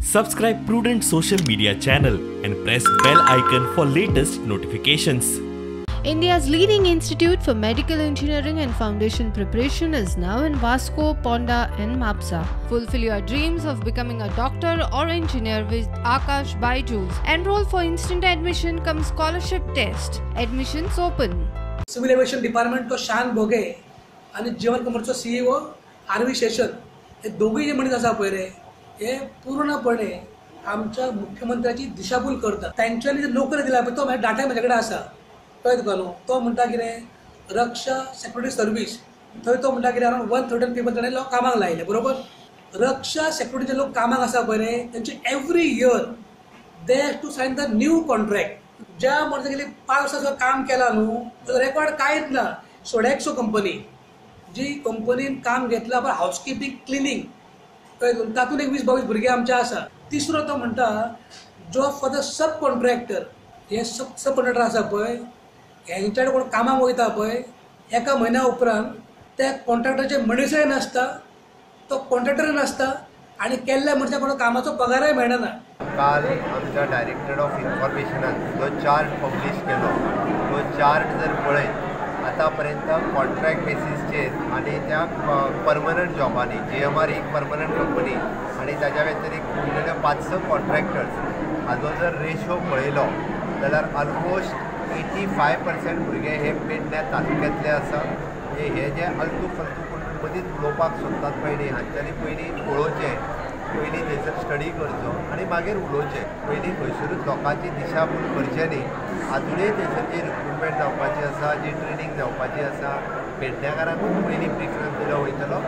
Subscribe Prudent social media channel and press bell icon for latest notifications. India's leading institute for medical engineering and foundation preparation is now in Vasco, Ponda and Mapsa. Fulfill your dreams of becoming a doctor or engineer with Aakash Byju's. Enroll for instant admission cum scholarship test. Admissions open. Civil aviation department तो शान भोगे आणि जीवन कमरचो CEO R V Seshan हे दोगूय जे मनीस आसा पळय रे, हे पूर्णपणे आमच्या मुख्यमंत्र्याची दिशाभूल करतात. तांच्यांनी जे नोकरी दिल्या पळय तो म्हाज्या डाटा म्हाजे कडेन आसा, कळ्ळें तुका न्हू. तो म्हणटा कितें रक्षा सेक्युरिटी सर्वीस, थंय तो म्हणटा कितें अरावंड 113 पीपल ताणें लोक कामाक लायले, बरोबर. रक्षा सेक्युरिटीचे लोक कामाक आसा पळय रे, तांचे every year they have to sign the new contract. ज्या मनशान गेली 5 वर्सां काम केलां न्हू ताचो रेकॉर्ड कांयच ना. सोडॅक्सो कंपनी जी कंपनीन काम घेतलां पळय हावसकिपींग क्लिनींग, कळ्ळें, तातूंत एक 20-22 भुरगे आमचे आसा. तिसरो तो म्हणटा job for the sub contractor. हे सब कॉन्ट्रॅक्टर आसा पळय हेंच्या कोण कामाक वयता पळय एका म्हयन्या उपरांत त्या कॉन्ट्रॅक्टराचे मनीसय नासता, तो कॉन्ट्रॅक्टरय नासता आनी केल्ल्या मनशाक कोण कामाचो पगारय मेळना. काल आमच्या डायरेक्टर ऑफ इन्फॉर्मेशनान जो चार्ट पब्लीश केलो तो चार्ट जर पळयत आतांपर्यंत कॉन्ट्रॅक्ट बेसीसचेर आनी त्या परमनंट जॉबांनी GMR एक परमनंट कंपनी आनी ताज्या व्यतिरिक्त उरलेले 5-6 कॉन्ट्रॅक्टर्स हाजो जर रेशो पळयलो जाल्यार ऑलमोस्ट 85% भुरगे हे पेडण्या तालुक्यांतले आसा. म्हणजे हे जे अलतू फलतू कोण मदींच उलोवपाक सोदतात पळय न्ही, हांच्यांनी पयलीं पळोवचें, पयलीं थंयसर स्टडी करचो आनी मागीर उलोवचें. पयलीं खंयसरूच लोकांची दिशाभूल करचें न्ही. आजुनूय थंयसर जी रिक्रुटमेंट जावपाची आसा, जी ट्रेनींग जावपाची आसा, पेडण्याकारांकूच पयलीं प्रिफरन्स दिलो वयतलो.